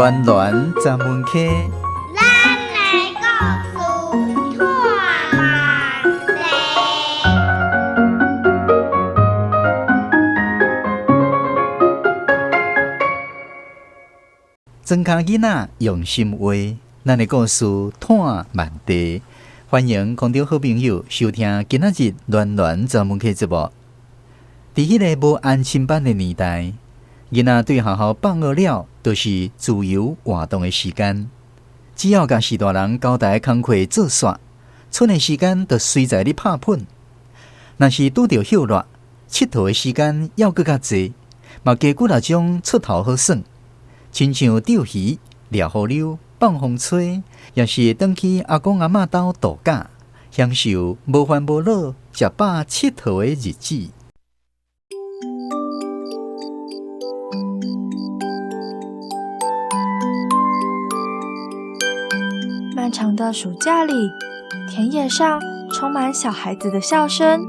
暖暖十门溪，咱的故事拖慢地。庄跤囡仔用心画，咱的故事拖慢地。欢迎空中好朋友收听今仔日暖暖十门溪节目。伫彼个无安亲班的年代，囡仔对学校放学了，就是自由活动的时间。只要共序大人交代工课做煞，賰的时间就随在咧拍喷。若是拄著歇热，𨑨迌的时间犹阁较济，嘛加几若种出头好耍，亲像钓鱼、掠雨溜、放风吹，抑是会转去阿公阿嬷兜度假，享受无烦无恼、食饱𨑨迌的日子。漫长的暑假里，田野上充满小孩子的笑声。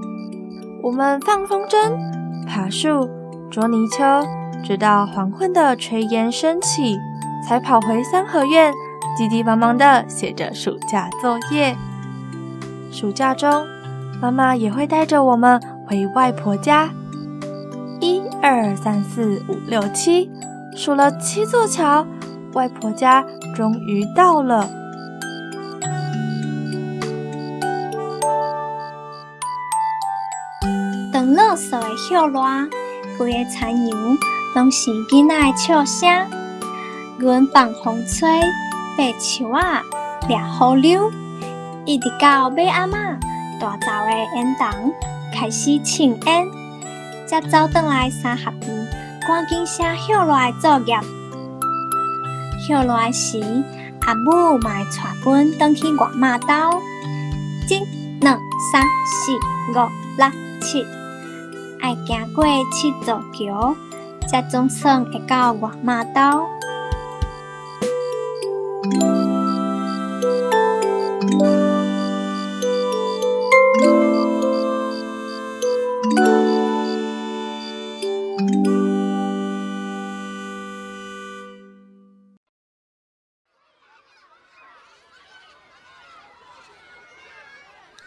我们放风筝、爬树、捉泥鳅，直到黄昏的炊烟升起，才跑回三合院，急急忙忙地写着暑假作业。暑假中，妈妈也会带着我们回外婆家。一二三四五六七，数了7座桥，外婆家终于到了。当落雪的歇热，规个田洋拢是囡仔的笑声。阮放风吹，爬树仔，掠雨溜，一直到尾暗仔，大灶的烟筒开始呛烟，才走转来三合院，赶紧写歇热的作业。歇热的时，阿母嘛会带阮转去外妈兜，一、两、三、四、五、六、七。爱行过7座桥，才总算会到外妈兜。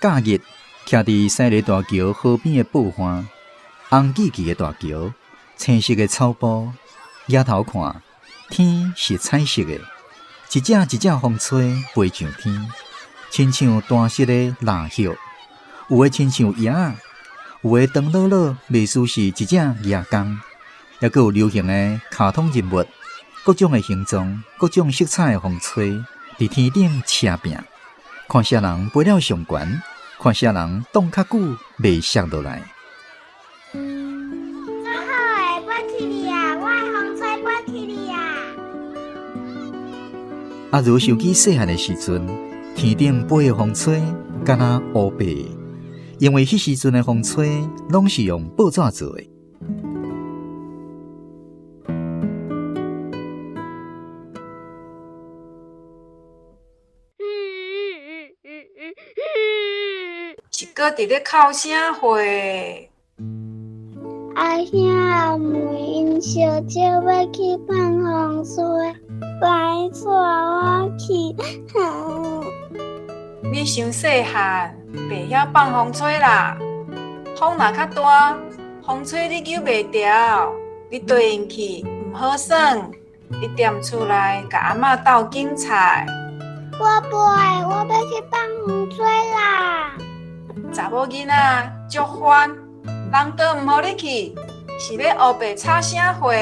假日，徛伫西螺大桥河边的报岸，红记记的大桥，青色的草埔，抬头看，天是彩色的，一只一只风吹飞上天，亲像大色的蜡叶，有的亲像叶仔，有的长老老，袂输是一只牙公，犹阁有流行的卡通人物，各种的形状，各种色彩的风吹，伫天顶车拼，看啥人飞了上悬，看啥人挡较久袂摔落来。做好的，飞起哩啊！我的风吹飞起哩啊！阿如想起细汉的时阵，天顶飞的风吹，敢若乌白，因为彼时阵的风吹拢是用报纸做的。一个伫咧哭啥货？阿兄阿妹𪜶小姐欲去放风吹，来带我去。你伤细汉，袂晓放风吹啦。风若较大，风吹你揪袂牢，你缀𪜶去毋好耍。你踮厝内共阿嬷斗拣菜。我袂，我欲去放风吹啦。查某囡仔足烦，人都毋予你去，是咧乌白吵啥货？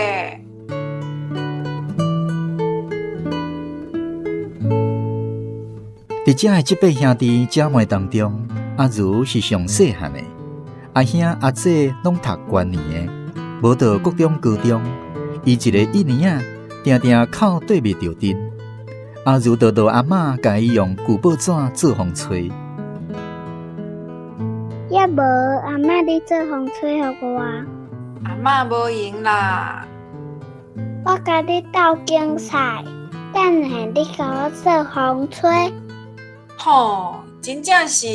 伫遮的这八兄弟姐妹当中，阿如是上细汉的，阿兄阿姐拢读高年的，无到国中、高中，伊一个一年仔，定定哭对袂著阵。阿如就落阿嬷共伊用旧报纸做风吹。也无，阿嬷你做风吹予我。阿嬷无闲啦。我共你斗拣菜，等下你共我做风吹。吼，真正是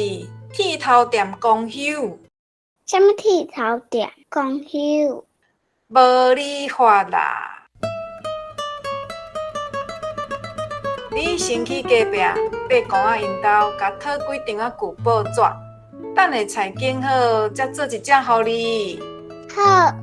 剃头店公休。啥物剃头店公休？无理发啦。你先去隔壁八公仔𪜶兜，共讨几张仔旧报纸，等下菜拣好，才做一只予你。好。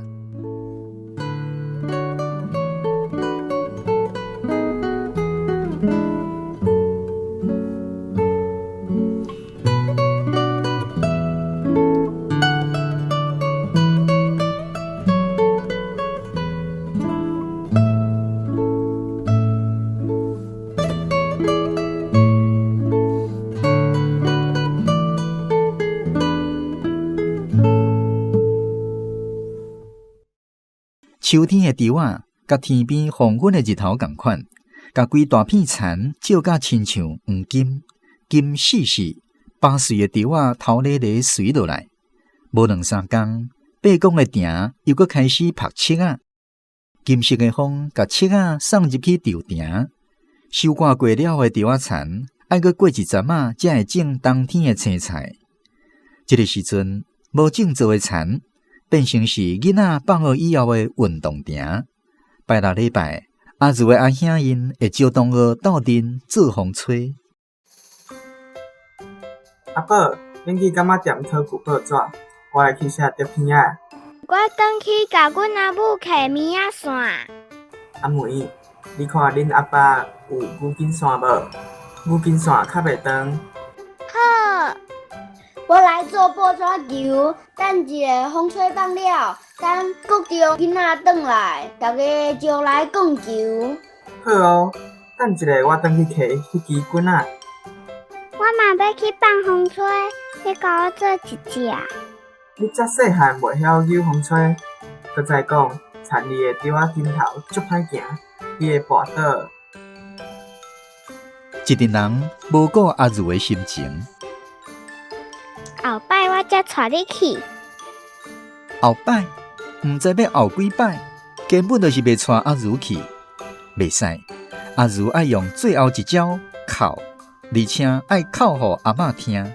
秋天的稻仔，佮天边黄昏的日头仝款，共规大片田照甲亲像黄金，金细细，八岁的稻仔头咧咧垂落来。无两三工，八公的埕又阁开始曝粟仔，金色的风共粟仔送入去稻埕，收割过了的稻仔田，爱阁过一阵仔才会种冬天的青菜。这个时阵，无种作的田变成是囡仔放学以后的运动场。拜六礼拜，阿如的阿兄𪜶会招同学斗阵做风吹。阿宝，恁去柑仔店讨旧报纸，我来去写竹片仔。我转去共阮阿母摕棉仔线。阿梅，你看恁阿爸有牛筋线无？牛筋线较袂长。好。我来做报纸球，等一下风吹放了，等国中囡仔转来，大家招来摃球。好哦，等一下我转去摕彼支棍仔。我嘛欲去放风吹，你共我做一只。你遮细汉袂晓扭风吹，阁再讲，田里的稻仔筋头足歹行，你会跋倒。一阵人无顾阿如的心情。后摆我才带你去。后摆，毋知欲后几摆，根本就是袂带阿如去。袂使，阿如爱用最后一招哭，而且爱哭予阿嬷听。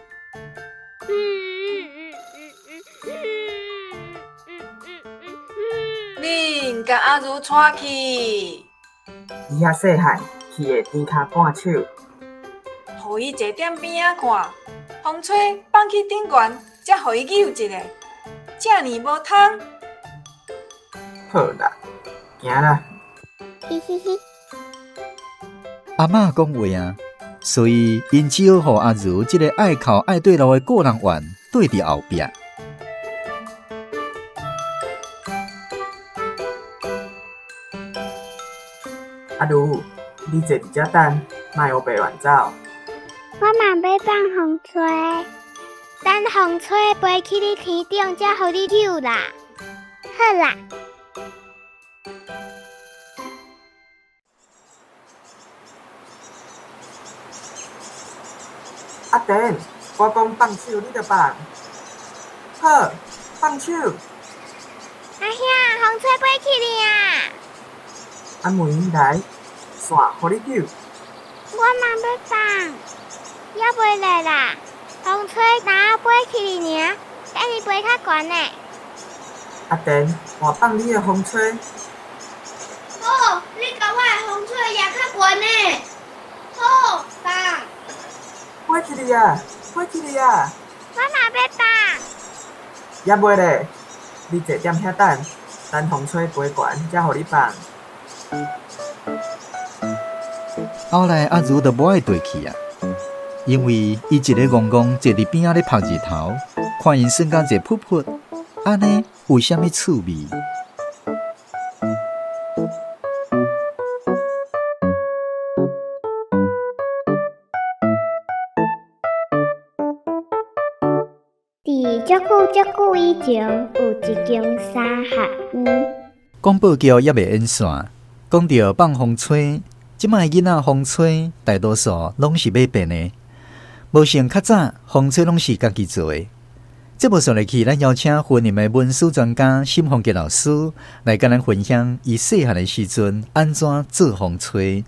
恁共阿如带去。伊遐细汉，去会甜跤半手。予伊坐踮边仔看，风吹放去顶悬，才予伊扭一下，遮尔无通。好啦，行啦。嘻嘻嘻。阿嬷讲话啊，所以𪜶只好予阿如这个爱哭爱缀路的顾人员缀伫后壁。阿如，你坐伫遮等，莫乌白乱走。我嘛欲放风吹，等风吹飞去你天顶，才予你扭啦。好啦。阿田，我讲放手，你就放。好，放手。阿兄，风吹飞去哩啊！阿梅来，线予你扭。我嘛欲放，犹袂咧啦。风吹若飞去哩尔，等伊飞较悬呢。阿田，换放你的风吹。好，你共我的风吹举较悬呢。好，放。飞去哩啊！飞去哩啊！我嘛欲放。犹袂咧，你坐踮遐等，等风吹飞悬，才予你放。后来阿如就无爱缀去啊，因为伊一个戆戆坐伫边仔咧曝日头，看𪜶耍甲热噗噗，按呢有啥物趣味？伫足久足久以前，有一间三合院。广播剧犹未演煞，讲著放风吹，这摆囡仔风吹大多数拢是买变的，无像较早风吹拢是家己做的。节目煞落去，咱邀请云林的文史专家沈凤杰老师来佮咱分享伊细汉的时阵按怎做风吹。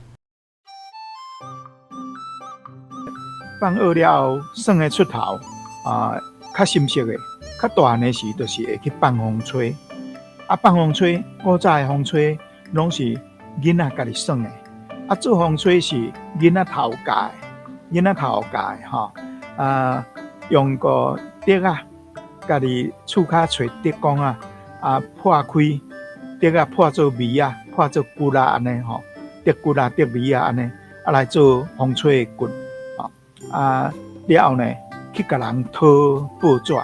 放学了后，耍的出头啊，较心熟的，较大汉的时，就是会去放风吹。啊，放风吹，古早的风吹拢是囡仔家己耍的。啊，啊，做風吹是囡仔頭教，囡仔頭教的吼。啊，用個竹仔，家己厝跤揣竹竿仔，啊破開竹仔破做米仔，破做骨仔按呢吼，竹骨仔、竹米仔按呢，啊來做風吹的棍，吼啊了後呢，去共人討報紙。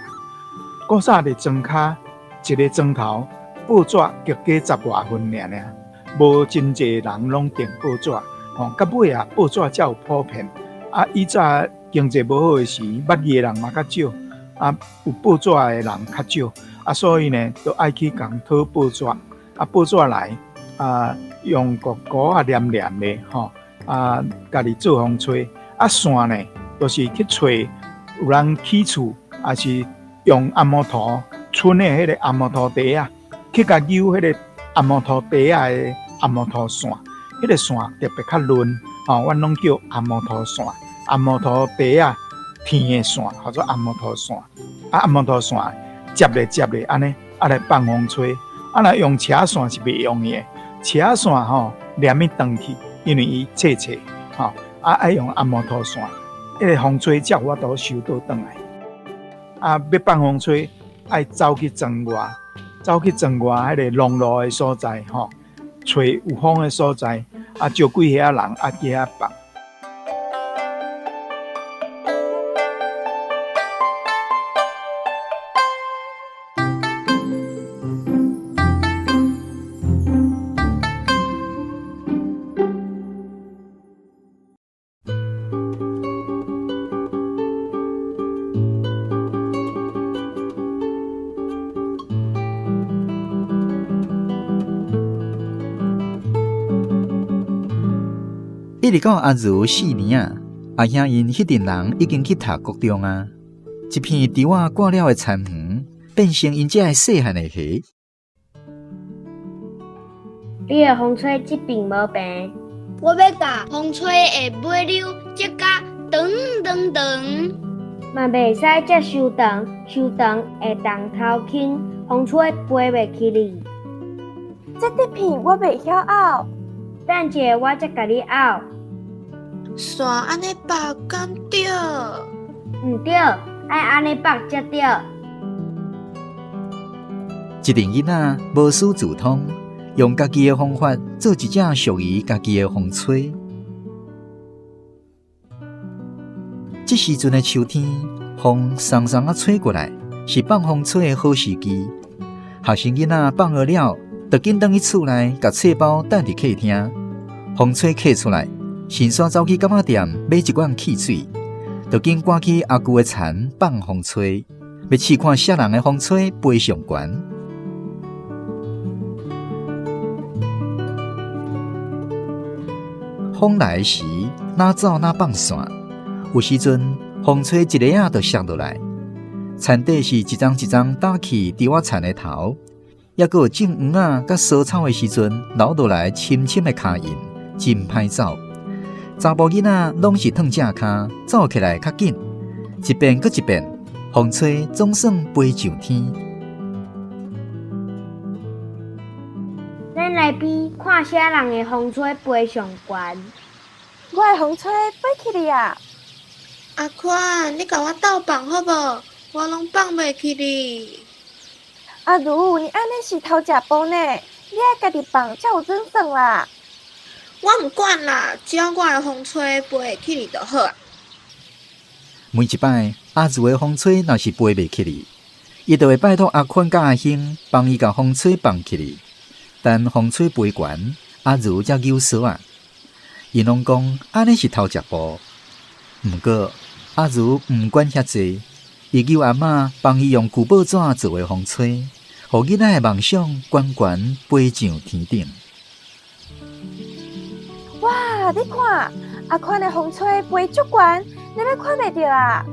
古早佇莊跤，一个莊頭報紙結加十外份爾爾，無真濟人攏訂報紙，吼。到尾啊，報紙才有普遍。啊，以早經濟無好的時，捌字的人嘛較少，啊，有報紙的人較少，啊，所以呢，都愛去共討報紙。啊，報紙來，啊，用個糊仔黏黏的，吼，啊，家己做風吹。啊，線呢，就是去揣有人起厝，抑是用紅毛塗村的彼个紅毛塗袋仔，去共扭彼个紅毛塗袋仔的紅毛塗線，彼个線特別較嫩，吼，阮攏叫紅毛塗線，紅毛塗袋仔甜的線，號做紅毛塗線。啊，紅毛塗線接咧接咧，按呢，啊來放風吹。啊，若用車線是袂用的，車線吼黏得斷去，因為伊脆脆，吼，啊愛用紅毛塗線，彼个風吹才有法度收倒轉來。啊，欲放風吹，愛走去莊外，走去莊外彼个農路的所在，吼，揣有風的所在，啊，招幾歲仔人啊去遐放。一直到阿如四年仔，阿兄𪜶彼陣人已經去讀國中啊。一片稻仔掛了的田園，變成𪜶遮的細漢的溪。你的風吹這爿無平，我欲共風吹的尾溜折甲長長長。嘛袂使折傷長，傷長會重頭輕，風吹飛袂起哩。這竹片我袂曉拗，等一下我才共你拗。線按呢縛敢對？毋對，愛按呢縛才對。一陣囡仔無師自通，用家己的方法做一隻屬於家己的風吹。這時陣的秋天，風鬆鬆仔吹過來，是放風吹的好時機。學生囡仔放學了，就緊轉去厝內，共冊包等佇客廳。風吹客出來，迅速走去柑仔店買一罐汽水，就緊趕去阿舅的田放風吹，欲試看啥人的風吹飛上懸。風來時，哪走哪放線。有時陣風吹一下仔就摔落來，田底是一欉一欉打去稻仔田的頭，抑閣有種黃仔佮疏草的時陣留落來深深的跤印，真歹走。查埔囡仔攏是褪正跤，走起來較緊，一遍閣一遍，風吹總算飛上天。咱來比看啥人的風吹飛上懸。我的風吹飛起哩啊！阿寬，你共我鬥放好無？我攏放袂起哩。阿如，你按呢是偷食步呢？你愛家己放才有準算啦。我毋管啦，只要我的風吹飛會起哩就好啊。每一擺阿如的風吹若是飛袂起哩，伊就會拜託阿寬佮阿興幫伊共風吹放起哩。等風吹飛懸，阿如才扭索仔。𪜶攏講按呢是偷食步，毋過阿如毋管遐濟，伊叫阿嬤幫伊用舊報紙做的風吹，予囡仔的夢想懸懸飛上天頂。哇！你看，阿寬的風吹飛足懸，你欲看袂著啊？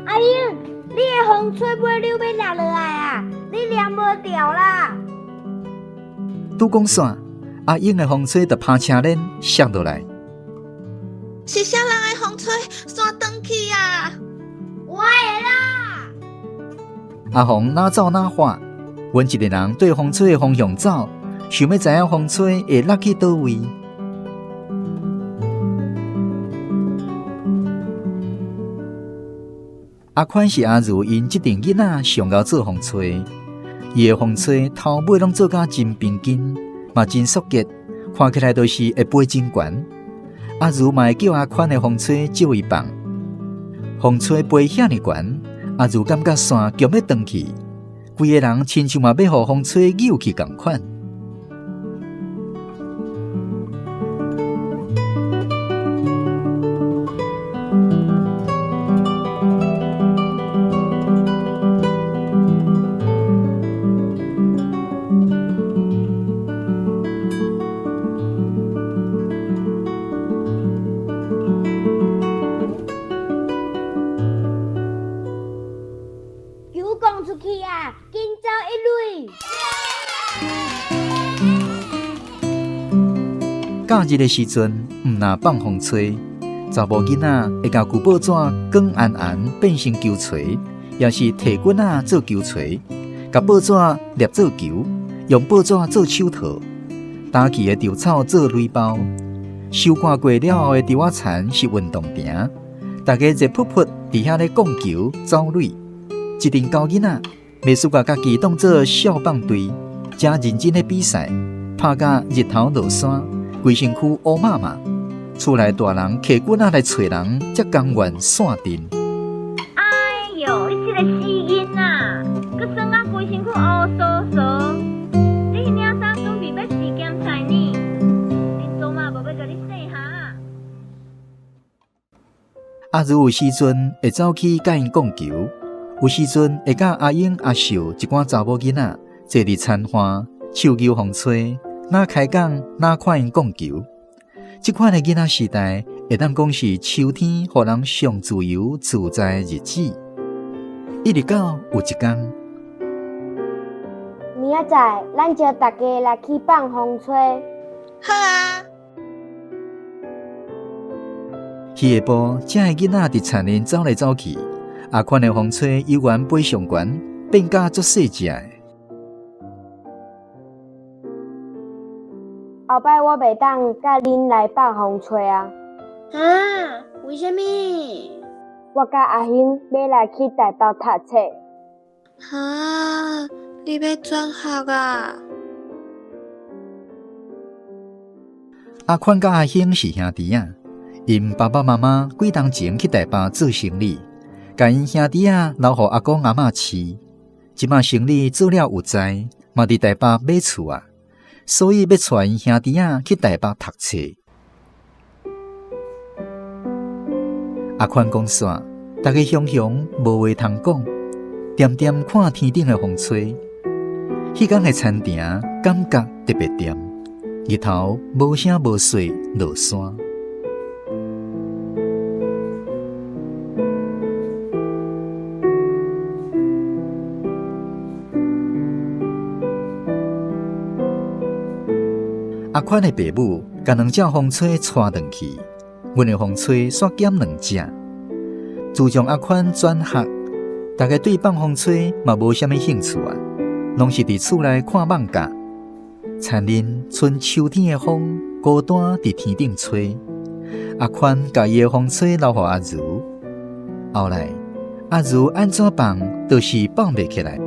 阿英，你的風吹尾溜欲落落來啊！你掠無著啦！拄講煞，阿英的風吹就拍車輪摔落來。是啥人的風吹煞斷去啊？我的啦！阿紅哪走哪喊，阮一个人對風吹的方向走，想欲知影風吹會落去佗位。阿宽是阿如𪜶這陣囡仔上𠢕做風吹，伊的風吹頭尾攏做甲真平均，嘛真素潔，看起來都是會飛真懸。阿如嘛會叫阿寬的風吹借伊放，風吹飛遐爾懸，阿如感覺線強欲斷去，規个人親像嘛欲予風吹扭去仝款。球摃出去啊！緊走一壘。假日的時陣，毋若放風吹，查某囡仔會共舊報紙捲圓圓變成球槌，抑是提棍仔做球槌，共報紙捏做球，用報紙做手套，打去的稻草做壘包，收割過了後的稻仔田是運動場，大家熱噗噗佇遐咧摃球、走壘。一陣猴囡仔，袂輸共家己當做少棒隊，誠認真咧比賽，拍甲日頭落山，規身軀烏麻麻。厝內大人提棍仔來揣人，才甘願散陣。哎喲，你這个死囡仔，閣耍甲規身軀烏趖趖，你彼領衫準備欲試鹹菜呢？恁祖媽無欲共你洗哈？阿如有時陣會走去佮𪜶摃球，有時陣會佮阿英、阿秀一寡查某囡仔坐佇田岸，手搝風吹，若開講，若看𪜶摃球。這款的囡仔時代，會當講是秋天，予人上自由自在的日子。一直到有一工，明仔載，咱招大家來去放風吹。好啊！彼下晡，遮的囡仔佇田裡走來走去，阿寬的風吹猶原飛上懸，變甲足細隻的。後擺我袂當佮恁來放風吹啊！啊？為啥物？我佮阿興欲來去台北讀冊。哈？你欲轉學啊？阿寬佮阿興是兄弟仔，𪜶爸爸媽媽幾冬前去台北做生理，共𪜶兄弟仔留予阿公阿嬤飼。這馬生理做了有才，嘛佇台北買厝啊，所以欲帶𪜶兄弟仔去台北讀冊。阿寬講煞，大家雄雄無話通講，恬恬看天頂的風吹。彼工的田埕感覺特別恬，日頭無聲無息落山。阿寬的爸母共兩隻風吹帶轉去，阮的風吹煞減兩隻。自從阿寬轉學，大家對放風吹嘛無啥物興趣啊，攏是佇厝內看艋舺。田裡春秋天的風，孤單佇天頂吹。阿寬共伊的風吹留予阿如，後來阿如按怎放，都是放袂起來。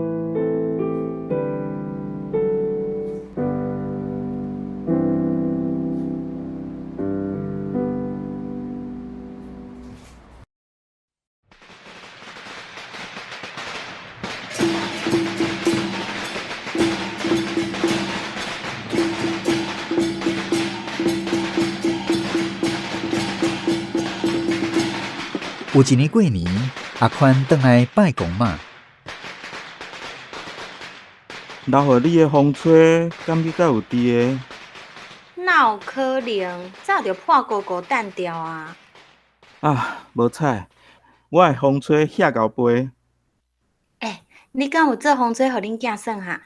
有一年過年，阿寬轉來拜公媽。留予你的風吹，敢閣有佇的？哪有可能？早就破糊糊擲掉啊！啊，無彩，我的風吹遐𠢕飛。欸，你敢有做風吹予恁囝耍哈？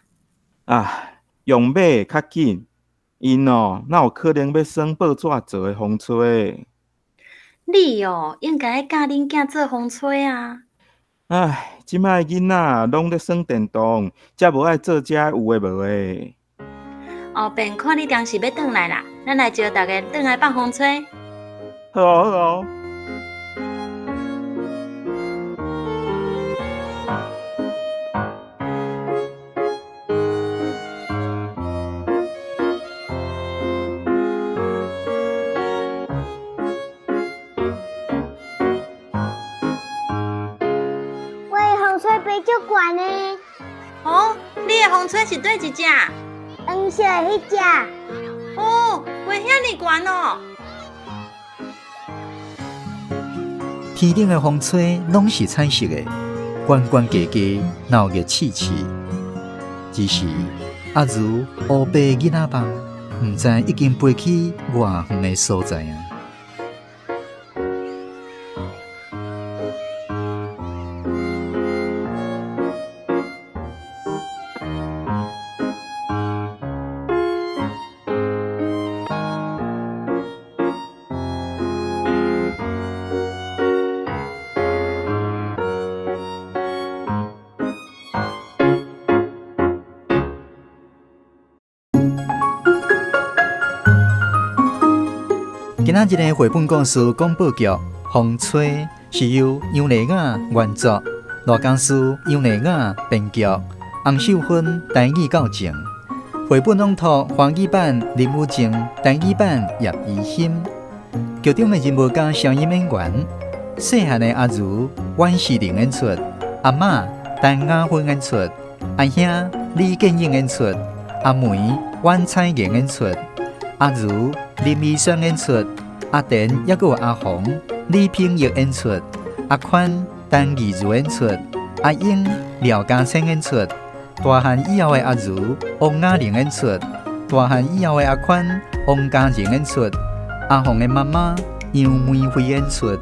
啊，用買的較緊，𪜶哦，哪有可能欲耍報紙做的風吹？你哦，應該愛教恁囝做風吹啊！唉，這擺的囡仔攏咧耍電動，才無愛做這有的無的。後便看你當時欲轉來啦，咱來招大家轉來放風吹。好哦，好哦。风吹是佗一隻？黃色的彼隻。哦，飛遐爾懸哦！天頂的風吹攏是彩色的，懸懸低低，鬧熱刺刺。只是阿如烏白囡仔夢，毋知已經飛去偌遠的所在啊！今仔日的繪本故事廣播劇《風吹》是由楊麗雅原作，羅江詩、楊麗雅編劇，洪秀芬台語教正。繪本朗讀華語版林雨靜，台語版葉怡馨。劇中的人物佮聲音演員，細漢的阿如阮世玲演出，阿嬤陳雅芬演出，阿兄李建英演出，阿梅阮彩妍演出，阿如林怡萱演出。阿田抑閣有阿紅李品玉演出，阿寬陳義如演出，阿英廖家清演出，大漢以後的阿如王雅玲演出，大漢以後的阿寬王嘉仁演出，阿鳳的媽媽楊梅惠演出。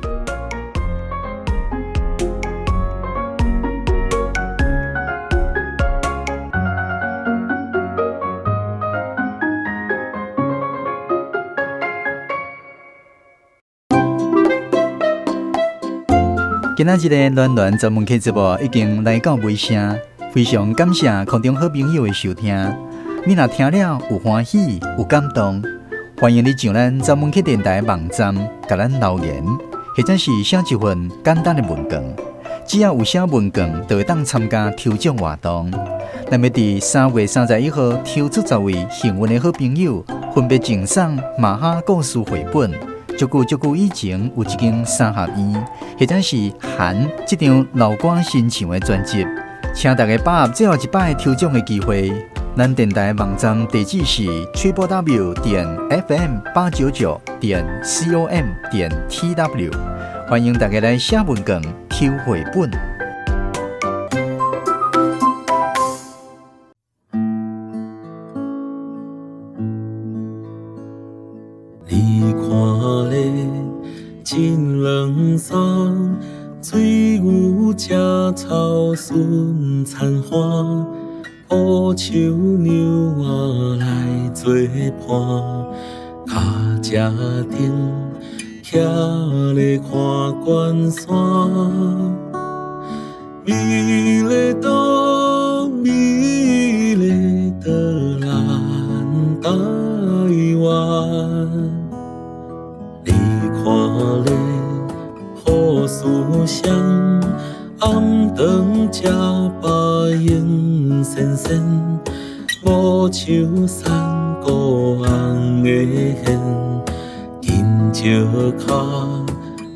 今仔日的暖暖專門客節目已經來到尾聲，非常感謝空中好朋友的收聽。你若聽了有歡喜有感動，歡迎你上咱專門客電台網站共咱留言，或者是寫一份簡單的問卷。只要有寫問卷，就會當參加抽獎活動。咱欲佇3月31號抽出10位幸運的好朋友，分別贈送馬哈故事繪本。足久足久以前，有一間三合院，或者是韓這張老歌新唱的專輯，請大家把握最後一擺抽獎的機會。咱電台網站地址是 www.fm899.com.tw，歡迎大家來寫問卷、抽繪本。你看咧，真冷爽，水牛食草顺田花，乌秋娘仔来做伴，跤车顶徛咧看关山，美丽岛，美丽的咱台湾。你看咧，好思想，暗顿食饱用仙仙，无手山孤红的线，紧石跤，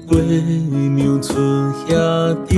月娘出遐顶。